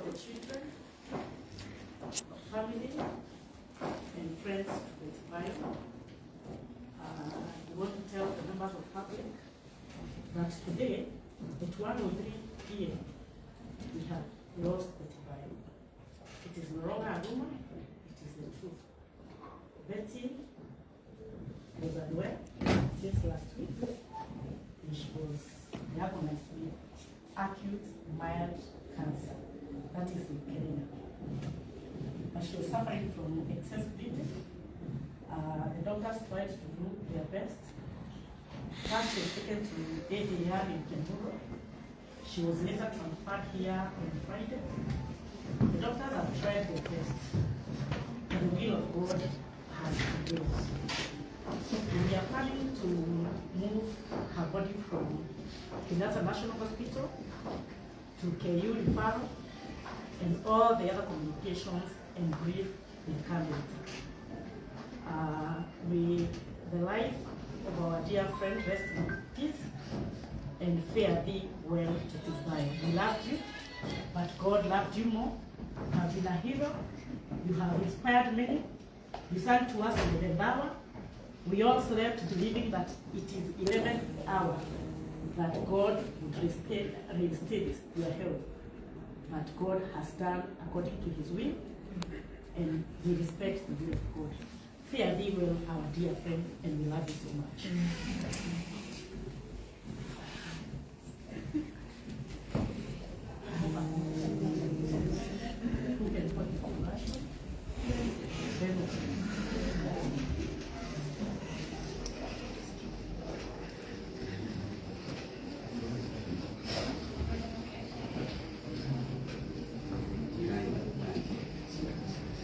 the children, family, and friends to Betty Bayo. We want to tell the members of public that today at 1:03 p.m. we have lost Betty Bayo. It is no longer a rumor, it is the truth. Betty was unwell since last week, and she was diagnosed with acute mild cancer, that is leukemia. But she was suffering from excess bleeding. The doctors tried to do their best. First, she was taken to ADR in Kenduro. She was later transferred here on Friday. The doctors have tried their best, but the will of God has prevailed. We are planning to move her body from Kenyatta National Hospital to KU Referral, and all the other communications and brief will come later. The life of our dear friend rest in peace and fare thee well, Betty Bayo. We loved you, but God loved you more. You have been a hero. You have inspired many. You sang to us in the hour. We all slept believing that it is 11th hour that God would reinstate your health. But God has done according to his will, and we respect the will of God. Fare thee well, our dear friend, and we love you so much. Who can put the commercial? Then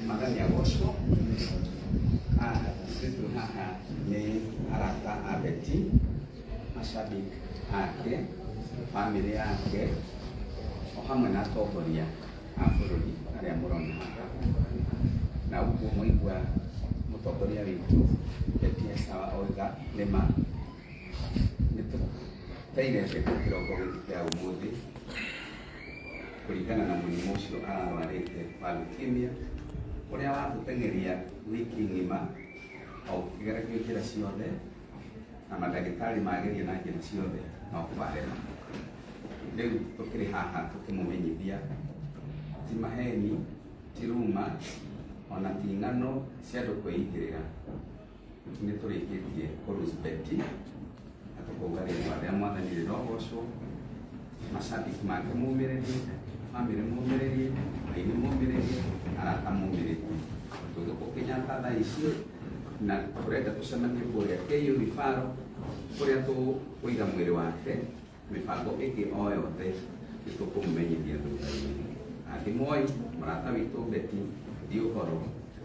Mwathani agocwo. Ithuĩ twĩ haha nĩ arata a Betty, mashabiki ake, bamĩrĩ yake, o hamwe na atongoria a bũrũri arĩa mũrona haha. Na ũguo mwaigua mũtongoria witũ Betty Esau oiga nĩma nĩ tũteire Betty kĩroko gĩkĩ kĩa ũmũthĩ kũringana na mũrimũ ũcio ararwarĩte wa leukemia ũrĩa watũteng'eria wiki ng'ima o ũkĩgeragio njĩra ciothe na mandagĩtarĩ mageria na njĩra ciothe no kwarema. Rĩu tũkĩrĩ haha tũkĩmũmenyithia ti maheni, ti ruma, ona ti ng'ano cia andũ kwĩigĩrĩra. Nĩ tũrĩkĩtie kũ-lose Betty na tũkauga rĩtwa rĩa Mwathani rĩrogocwo, mashabiki make mumĩrĩrie, bamĩrĩ mumĩrĩrie, aini mumĩrĩrie, arata mumĩrĩrie. Twĩ gũkũ Kenyatta thaa ici na tũrenda tũcemanie kũrĩa KU Referral kũrĩa tũkũiga mwĩrĩ wake. Mĩbango ĩngĩ o yothe nĩ tũkũmũmenyithia thutha-inĩ. Athimwoi mũrata witũ Betty, thiĩ ũhoro,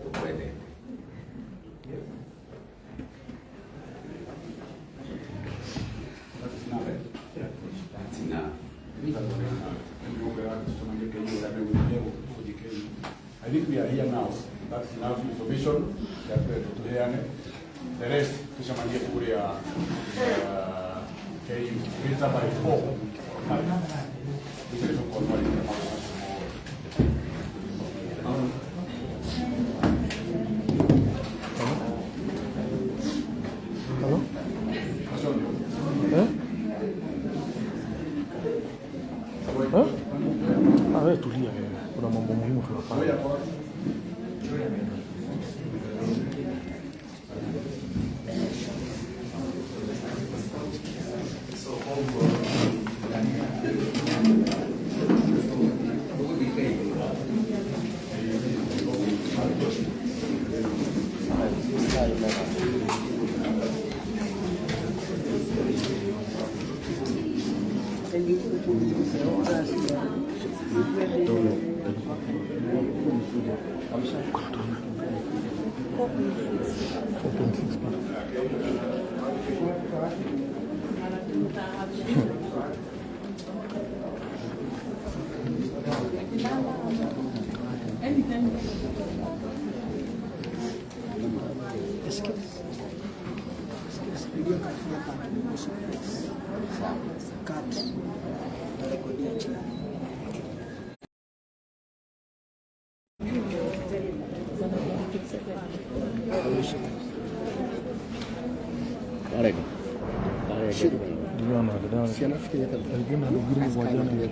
tũkwendete. That's enough, eh? That's enough. I think we are here now. That's enough information that tuheane. The rest tucemanie kuria KU later by 4 or 5. Nĩguo tũkorwo twarĩkia maũndũ macio mothe. Hello? Acio nĩo. Eh? Eh? Ah, wewe tulia wewe. Kuna mambo muhimu tunafanya. Ngoja kwa Tũgũthiĩ KU. 4.6. Cut. Tarekodia chini. Ciana cikinyĩte Tarĩki na andũ 7,000.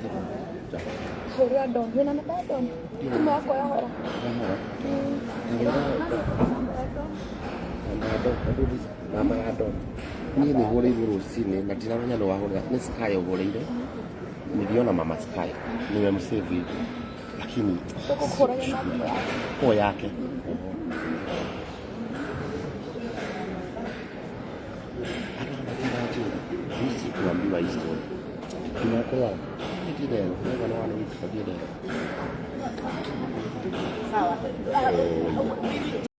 Hũrĩra Don. Wĩna namba ya Don? Thimũ yakwa yahora. Namba ya Don. Niĩ nĩ hũrĩirwo rũcinĩ na ndiramenya nĩ wahũrĩra, nĩ Sky ũhũrĩire. Niliona mama Sky, nimemsave hivi lakini Tũgũkũhũragia na thimũ yake. o yake. Hata matiranjĩra niĩ sikuambiwa hii story. Ndinakũrwara nĩ ndero nĩ wana wiki ndero. Sawa.